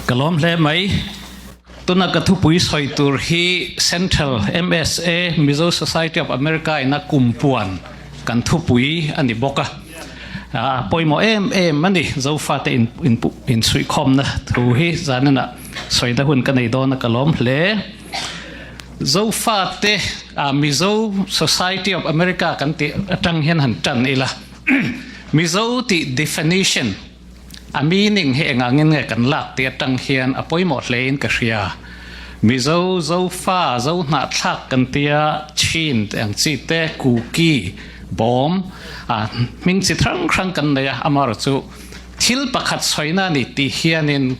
Ka lawm hle mai. Tuna ka thupui sawi tur hi Central MSA, Mizo Society of America ina kumpuan kan thupui a ni bawk a. A pawimawh em em a ni. Zofate insuihkhawmna thu hi zaninah sawina hun ka nei dawn a ka lawm hle. Zofate Mizo Society of America kan tih atang hian han tan ila. Mizo tih definition, a meaning hi engangin nge kan lak tih atang hian a pawimawh hlein ka hria. Mizo, Zofa, Zohnahthlak kan tia, Chin te ang chi te, Kuki, Bawm, a hming chi hrang hrang kan nei a, amaherawhchu thil pakhat sawina a ni tih hianin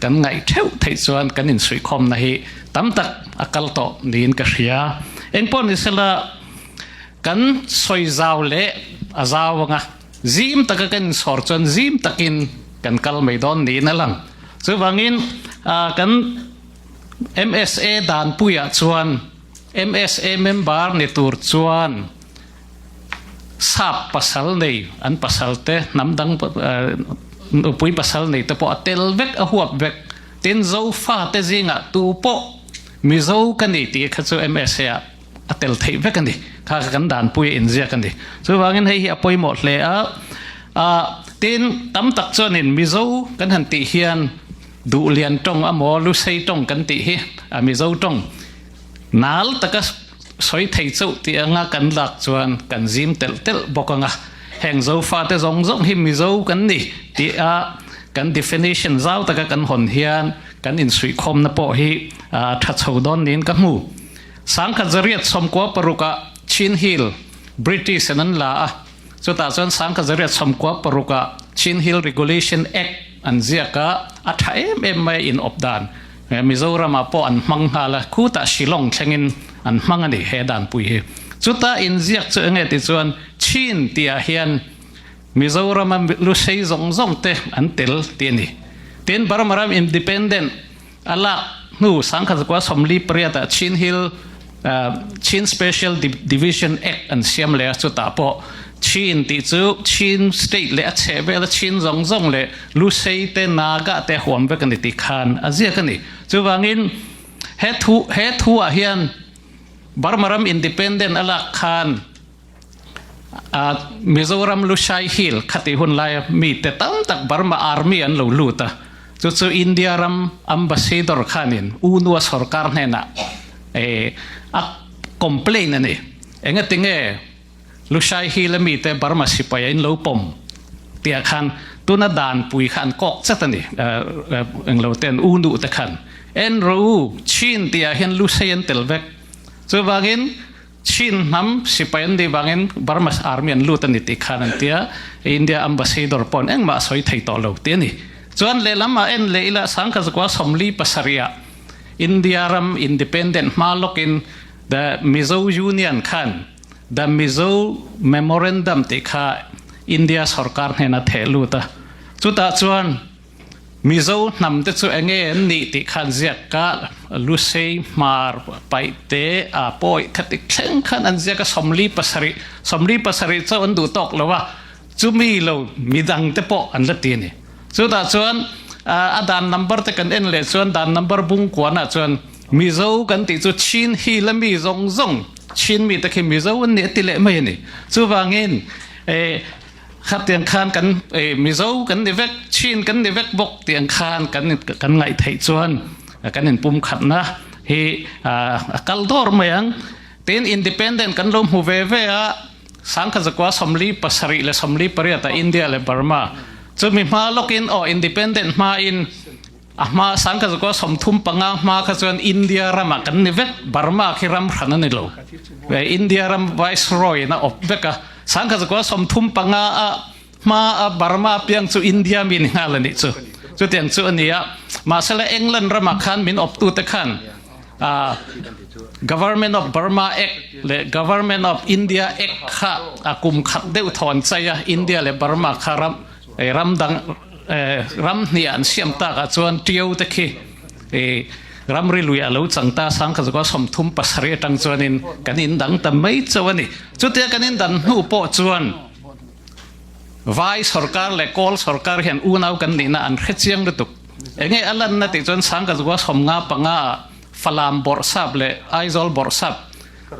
kan ngaih theuh theih chuan kan insuihkhawmna hi tam tak a kal tawh niin ka hria. Engpawh ni sela kan sawi zau leh a zau anga zim taka kan insawr chuan zim takin kan kal mai dawn niin a lang. Chuvangin kan MSA danpuiah chuan MSA member ni tur chuan Sap pasal nei an pasal te hnam dang nupui pasal nei te pawh a tel vek a huap vek. Tin Zofa te zingah tu pawh Mizo ka ni tih kha chu MSA ah a tel theih vek a ni. Kha kha kan danpui a inziak a ni. Chuvangin hei hi a pawimawh hle a. Tin tam tak chuanin Mizo kan han tih hian Duhlian tawng amaw Lusei tawng kan tih hi a Mizo tawng nal taka sawi thei chauh tih anga kan lak chuan kan zim telh telh bawk anga heng Zofate zawng zawng hi Mizo kan ni tih a kan definition zau taka kan hawn hian kan insuihkhawmna pawh hi a tha chho dawn niin ka hmu. Sangkhat zariat sawmkua parukah Chin Hill British in an la a, chutah chuan sangkhat zariat sawmkua parukah Chin Hill Regulation Act an ziak a, a tha em em mai in awp dan. Mizoramah pawh an hmang nghal a, khutah Shillong thlengin an hmang a ni he danpui hi. Chuta inziak chu enge ti chuan Chin tihah hian Mizorama Lusei zawng zawng te an tel tih a ni. Tin, Burma ram independent a lak hnu sangkhat zakua 48 ah Chin Hill Chin Special Division Act an siam leh a, chutah pawh Chin tih chu Chin state leh a chheh vela Chin zawng zawng leh Lusei te Naga te huam vek a ni tih khan a ziak a ni. Chuvangin he thu he thu ah hian Burma ram independent a lak khan Mizoram Lushai Hill khatih hun laia mite tam tak Burma Army an lo lut a, chu chu India ram Ambassador khanin Unua sorkar hnenah a complain a ni. Engati nge Lushai Hill a mite Burma sipai a in lo pawm tih ah khan tuna danpui kha an kawk chat a ni, englo ten Unu te khan en rawh u Chin tih ah hian Lushai an tel vek. Chuvangin Chin hnam sipai an nih vangin Burma army an lut a ni tih khan an ti a, India ambassador pawh an engmah a sawi thei tawh lo tih a ni. Chuan lehlam ah en leh ila sangkhat zakua 47 ah India ram independent hma lawkin the Mizo Union khan the Mizo Memorandum tih kha India sorkar hnena theh lut a, chutah chuan Mizo hnam te chu enge an nih tih khan ziak ka Lusei Hmar paih te a pawi kha tik thleng khan an ziak a 77 77 chauh an duh tawk lo a chumi lo midang te pawh an la ti a ni. Chutah chuan a dan number te kan en leh chuan dan number bung kuanah chuan Mizo kan tih chu Chin hi la mi zawng zawng Chin mi te khi Mizo an nih a ti leh mai a ni. Chuvangin Khatiang khan kan Mizo kan ni vek, Chin kan ni vek bawk tiang khan kan kan ngaih theih chuan kan inpumkhatna hi a kal dawr mai ang. Tin, independent kan lo hmu ve ve a, sangkhat zakua 47 leh 48 ah India leh Burma chumi hma lawkin aw independent hmain A hma sangkhat zakua 35 hma kha chuan India ramah kan ni vek, Burma khi ram hran a ni lo. India ram Viceroy in a awp vek a, sangkhat zakua 35 a hma a Burma piang chu India mi ni nghal a nih chu. Chutiang chu a ni a, mahsela England ramah khan min awptute khan Government of Burma Act leh Government of India Act kha a kum khat deuh thaw an chai a, India leh Burma kha ram ram dang ram hnih an siam tak ah chuan Tio te khi ramri lui a lo chang ta sangkhat zakua 37 atang chuanin kan in dang ta mai chauh a ni. Chutia kan in dan hnu pawh chuan Vai sorkar leh Kawl sorkar hian unau kan nihna an hre chiang lutuk. Enge a lanna tih chuan Sangkazua 55 ah Falam Bawrhsap leh Aizawl Bawrhsap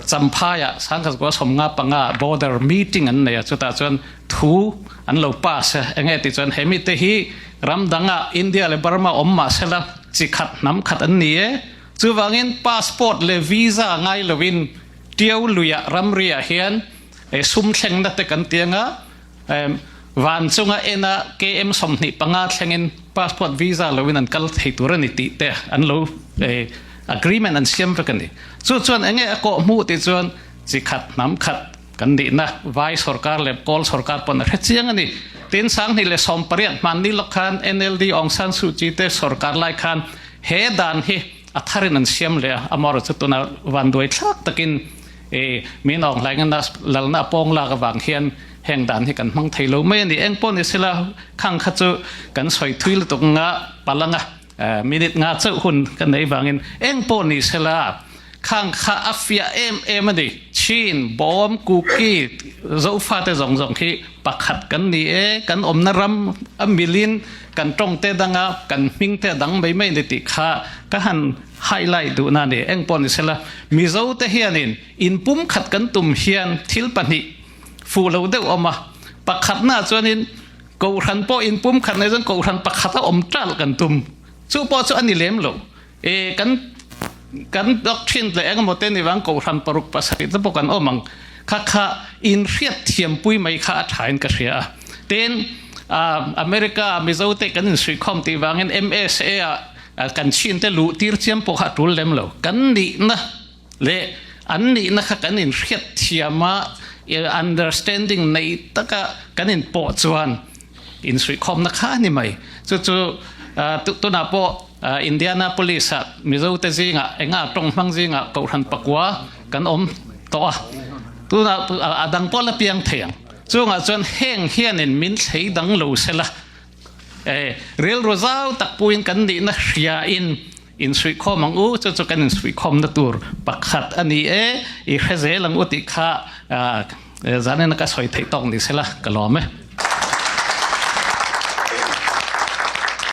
Champhaiah Sangkazua 55 ah border meeting an nei a, chutah chuan thu an lo pass a. Enge tih chuan he mite hi ram dangah India leh Burma awm mah sela chi khat hnam khat an ni e. Chuvangin passport leh visa ngai loin Ṭiau luiah ramriah hian sum thlengna te kan ti anga van chunga ena KM 25 thlengin passport visa loin an kal thei tur a ni tih te an lo agreement an siam vek a ni. Chu chuan enge a kawh hmuh tih chuan chi khat hnam khat kan nihna vai sorkar leh kawl sorkar pawn a hre chiang a ni. Tin 2018 hmanni lawk khan NLD Aung San Suu Kyi te sorkar lai khan he dan hi a tharin an siam leh a, amaherawhchu chu tuna vanduai thlak takin i min awng hlaing a lalna a pawng lak avang hian heng dan hi kan hmang thei lo mai a ni. Eng pawh ni sela khang kha chu kan sawi thui lutuk nga palanga minute nga chauh hun ka nei vangin eng pawh ni sela khang kha a fiah em em a ni. Chin, Bawm, Kuki, Zofa te zawng zawng hi pakhat kan ni e, kan awmna ram a milin kan tawng te danga kan hming te a dang mai mai a ni tih kha ka han highlight duhna a ni. Eng pawh ni sela, Mizo te hianin inpum khat kan tum hian thil pahnih fuh lo deuh awm a, pakhatnaah chuanin Kohhran pawh inpum khat nei chuan Kohhran pakhata awm ṭalh kan tum, chu pawh chu a ni lem lo. E kan kan doctrine leh engemaw te ni vang Kohhran paruk pasarih te pawh kan awm ang kha kha inhriat thiampui mai kha a thain ka hria a. Tin, America Mizo te kan insuihkhawm tih vangin MSA ah kan chin te luh tir chiam pawh kha a tul lem lo. Kan nihna leh an nihna kha kan inhriat thiam a, understanding nei taka kan inpawh chuan insuihkhawmna kha a ni mai. Chu chu tunah pawh Indianapolis-ah Mizote zingah enga tawng hmang zingah Kohhran pakua kan awm tawh a, tunah a dang pawh la piang thei ang. Chungah chuan heng hianin min thlei dang lo sela, rilru zau tak puiin kan nihna hriain insuihkhawm ang u, chu chu kan insuihkhawmna tur pakhat a ni e, i hre zel ang u tih kha zanin a ka sawi theih tawk ni sela ka lawm e.